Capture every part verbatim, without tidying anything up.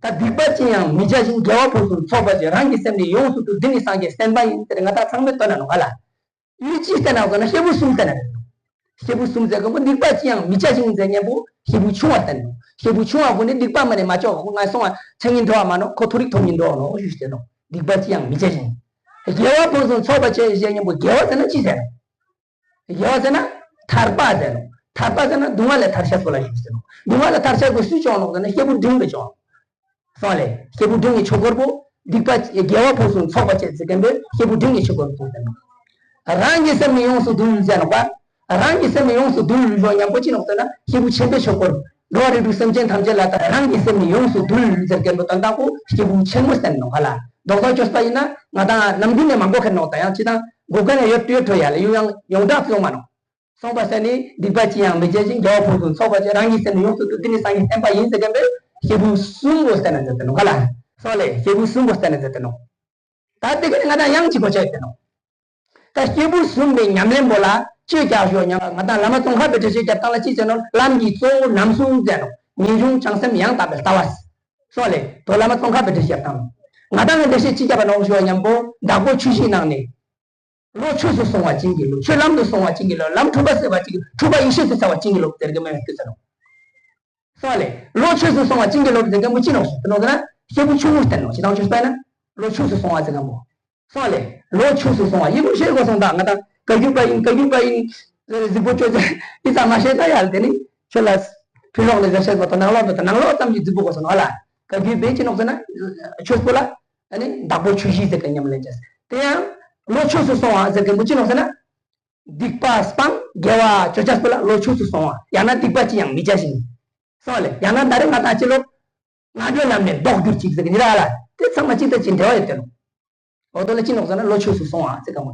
ད་སྡིག་པ་ཅི་ཡང་མི་བྱ་ཞིང་། དགེ་བ་ཕུན་སུམ་ཚོགས་པར་བྱེད། རང་གི་སེམས་ནི་ཡོངས་སུ་འདུལ། འདི་ནི་སངས་རྒྱས་བསྟན་པ་ཡིན། ཟེར་ང་ཏང་ཚང་མས་བཏོན་ན་ནོག་ལེ། འི་ཅི་བསྟན་ན་ཟེར་ན་སྐྱེས་བུ་གསུམ་བསྟན་ན་ནོག། སྐྱེས་བུ་གསུམ་ཟེར་མཁན་པོ་སྡིག་པ་ཅི་ཡང་མི་བྱ་ཞིང་ཟེར་མཁན་པོ་སྐྱེས་བུ་ཆུང་བ་བསྟན་ནོག། སྐྱེས་བུ་ཆུང་བ་པོ་ནི་སྡིག་པ་མ་ནེ་མ་བཅོ་བ་ཁོ་ངན་སོང་བ་ཆ་སྙིང་འདོད་མ་ནོག། ཁོ་མཐོ་རིས་ཐོབ་སྙིང་འདོད་ནོག་ཞུས་ཏེ་ནོག། སྡིག་པ་ཅི་ཡང་མི་བྱ་ཞིང་། དགེ་བ་ཕུན་སུམ་ཚོགས་པར་བྱེད་ཟེར་མཁན་པོ་དགེ་བ་ཟེར་ན་ཅི་ཟེར་ནོག། དགེ་བ་ཟེར་ན་ཐར་པ་ཟེར་ནོག། ཐར་པ་ཟེར་ན་སྡུག་བསྔལ་ལས་ཐར་ཤེས་པོ་ལ་ཞུས་ཏེ་ནོག། སྡུག་བསྔལ་ལས་ཐར་ཤེས་པོ་སུས་བྱུང་ནོག་ཟེར་ན་སྐྱེས་བུ་འབྲིང་པོས་བྱུང་། སོང་ལེ། སྐྱེས་བུ་འབྲིང་གི་ཆོས་སྐོར་པོ་སྡིག་པ་དགེ་བ་ཕུན་སུམ་ཚོགས་པར་བྱེད་ཟེར་མཁན་པོ་སྐྱེས་བུ་འབྲིང་གི་ཆོས་སྐོར་པོ་ཟེར་ནོག། རང་གི་སེམས་ནི་ཡོངས་སུ་འདུལ་ཟེར་ནོག་པ། རང་གི་སེམས་ནི་ཡོངས་སུ་འདུལ་ཞུ་མཁན་པོ་ཅི་ནོག་ཟེར་ན་སྐྱེས་བུ་ཆེན་པོའི་ཆོས་སྐོར། འགྲོ་བ་རིགས་དྲུག་སེམས་ཅན་ཐམས་ཅད་ལ་ད་རང་གི་སེམས་ནི་ཡོངས་སུ་འདུལ་ཟེར་མཁན་པོ་དོན་དག་པོ་སྐྱེས་བུ་ཆེན་མོ་བསྟན་ནོག་ཧ་ལེ། རྡོག་རྡོག་བཅོས་པ་ཡིན་ན་ང་ཏང་ནམ་རྒྱུན་ནས་མང་པོ་ཁེར་ནོག། ད་ཡང་ཅི་དང་གོ་མཁན་ཡོད་ཡོད་འགྲོ་ཡ་ལེ། ཡོང་ཡང་ཡོངས་གྲགས་ཡོང་མ་ནོག། སོང་པ་ཟེར་ནི་སྡིག་པ་ཅི་ཡང་མི་བྱ་ཞིང་། དགེ་བ་ཕུན་སུམ་ཚོགས་པར་བྱེད། རང་གི་སེམས་ནི་ཡོངས་སུ་འདུལ། འདི་ནི་སངས་རྒྱས་བསྟན་པ་ཡིན་ཟེར་མཁན་པོ་སྐྱེས་བུ་གསུམ་པོ་བསྟན་ན་མཛད་དེ་ནོག་ཧ་ལེ། སོང་ལེ། སྐྱེས་བུ་གསུམ་པོ་བསྟན་ན་མཛད་དེ་ནོག། ད་དེ་ཀ་ནི་ང་ཏང་ཡང་ཅིག་གོ་ཆ་ཡོད་དེ་ནོག། ད་སྐྱེས་བུ་གསུམ་པའི་ཉམས་ལེན་པོ་ལ་ཅི་རྒྱག་ཞུ་ཉམ་ང་ཏང་བླ་མ་ཙོང་ཁ་པའི་འགྲེལ་བཤད་རྒྱབ་སྟངས་ལ་ཅི་ཟེར་ནོག། ལམ་གྱི་གཙོ་བོ་རྣམ་གསུམ་ཟེར་ནོག། ངེས་འབྱུང་བྱང་སེམས་ཡང་དག་པའི་ལྟ་བ། སོང་ལེ། དོ་བླ་མ་ཙོང་ཁ་པའི་འགྲེལ་བཤད་རྒྱབ་སྟངས། ང་ཏང་གི་འགྲེལ་བཤད་ཅི་རྒྱབ་པ་ནོག་ཞུ་ཉམ་པོ་དྭགས་པོ་ཆོས་བཞིའི་ནང་ནས། བློ་ཆོས་སུ་སོང་བ་བྱིན་གྱིས་རློབས། ཆོས་ལམ་དུ་སོང་བ་བྱིན་གྱིས་རློབས། ལམ་འཁྲུལ་པ་སེལ་བ་བྱིན་གྱིས། འཁྲུལ་པ་ཡེ་ཤེས་སུ་འཆར་བ་བྱིན་གྱིས་རློབས་ཟེར་གི་མེད་མེད་ཟེར་ནོག། སོང་ལེ། བློ་ཆོས་སུ་སོང་བ་བྱིན་གྱིས་རློབས་ཟེར་མཁན་པོ་ཅི་ནོག་ཟེར་ན་སྐྱེས་བུ་ཆུང་ངུ་བསྟན་ནོག། ཅི་དང་ཆོས་པ་ན་བློ་ཆོས་སུ་སོང་བ་ཟེར་མཁན་པོ། སོང་ལེ། བློ་ཆོས་སུ་སོང་བ་ཡིན་ནོག་ཤེས་དགོས་སོང་། ད་ང་ཏང་བཀའ་བརྒྱུད་པ་ཡིན་བཀའ་བརྒྱུད་པ་ཡིན་གཟིགས་པོ་ཅོ་ཅེས་ཡིན་ཙང་མ་ཤེས་ད་ཡ་ལ་དེ་ནི་ཁྱོད་ལ་ཕི་ལོག་ལ་ཟེར་ཤེས་པ་དང་ནང་ལོགས་དང་ནང་ལོགས་ཙམ་གྱི་གཟིགས་པོ་དགོས་སོང་ཧ་ལེ། བཀའ་བརྒྱུད་པའི་ཅི་ནོག་ཟེར་ན་ཆོས་པོ་ལ་ཨ་ནི་དྭགས་པོ་ཆོས་བཞི་ཟེར་མཁན་ཉམས་ལེན་བྱས། དེ་ཡང་བློ་ཆོས་སུ་སོང་བ་ཟེར་མཁན་པོ་ཅི་ནོག་ཟེར་ན། སྡིག་པ་སྤང་དགེ་བ་ཅོ་ཅེས་པོ་ལ་བློ་ཆོས་སུ་སོང་བ། ཡང་ན་སྡིག་པ་ཅི་ཡང་མི་བྱ་ཞིང་། སོང་ལེ། ཡང་ན་ད་རེས་ང་ཏང་ཅི་ལོ། ང་རྒྱལ་ལམ་ནས་ལྡོག་གྱུར་ཅིག་ཟེར་གི་ནི་ར་ལ། དེ་ཚང་མ་ཅི་དང་ཅི་འབྲེལ་བ་ཡོད་དེ་ནོག། འོ་དོ་ལ་ཅི་ནོག་ཟེར་ན་བློ་ཆོས་སུ་སོང་བ་ཟེར་གི་མོ།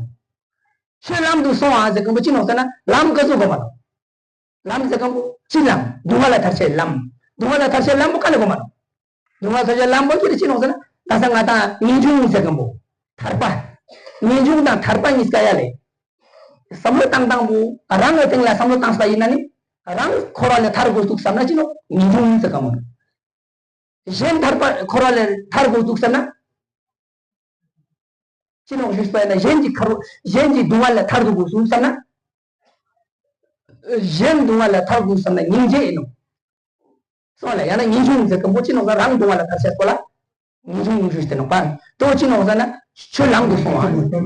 ཆོས་ལམ་དུ་སོང་བ་ཟེར་གི་མོ་ཅི་ནོག་ཟེར་ན་ལམ་ག་ཟུག་གོ་མ་ནོག། ལམ་ཟེར་གི་མོ་ཅི་ལམ། སྡུག་བསྔལ་ལས་ཐར་ཅེས་ལམ། སྡུག་བསྔལ་ལས་ཐར་ཅེས་ལམ་པོ་ག་ནས་གོ་མ་ནོག། སྡུག་བསྔལ་ལས་ཐར་ཅེས་ལམ་པོ་ཅི་རེད་ཅི་ནོག་ཟེར་ན་ད་ས་ང་ཏང་ངེས་འབྱུང་ཟེར་གི་མོ། ཐར་པ། ངེས་འབྱུང་དང་ཐར་པ་གཉིས་ཀ་ཡ་ལེ། བསམ་བློ་བཏང་སྟངས་པོ་རང་གི་སྟེང་ལ་བསམ་བློ་བཏང་ས་ཡིན་ན་ནི། རང་འཁོར་བ་ལས་ཐར་དགོས་འདུག་བསམ་ན་ཅི་ནོག་ངེས་འབྱུང་ཟེར་གི་མོ། གཞན་ཐར་པ་འཁོར་བ་ལས་ཐར་དགོས་འདུག་བསམ་ན། ཅི་ནོག་ཞུས་པ་ཡིན་ན་གཞན་གྱི་འཁོར་བ་གཞན་གྱི་སྡུག་བསྔལ་ལས་ཐར་དགོས་འདུག་བསམ་ན། གཞན་སྡུག་བསྔལ་ལས་ཐར་དགོས་བསམ་ན་སྙིང་རྗེ་ཡིན་ནོག། སོང་ལེ། ཡང་ན་ངེས་འབྱུང་ཟེར་གི་མོ་ཅི་ནོག་ཟེར་ན་རང་སྡུག་བསྔལ་ལས་ཐར་ཅེས་པོ་ལ་ངེས་འབྱུང་ཞུས་ཏེ་ནོག་པ། དོ་ཅི་ནོག་ཟེར་ན་ཆོས་ལམ་དུ་སོང་བ།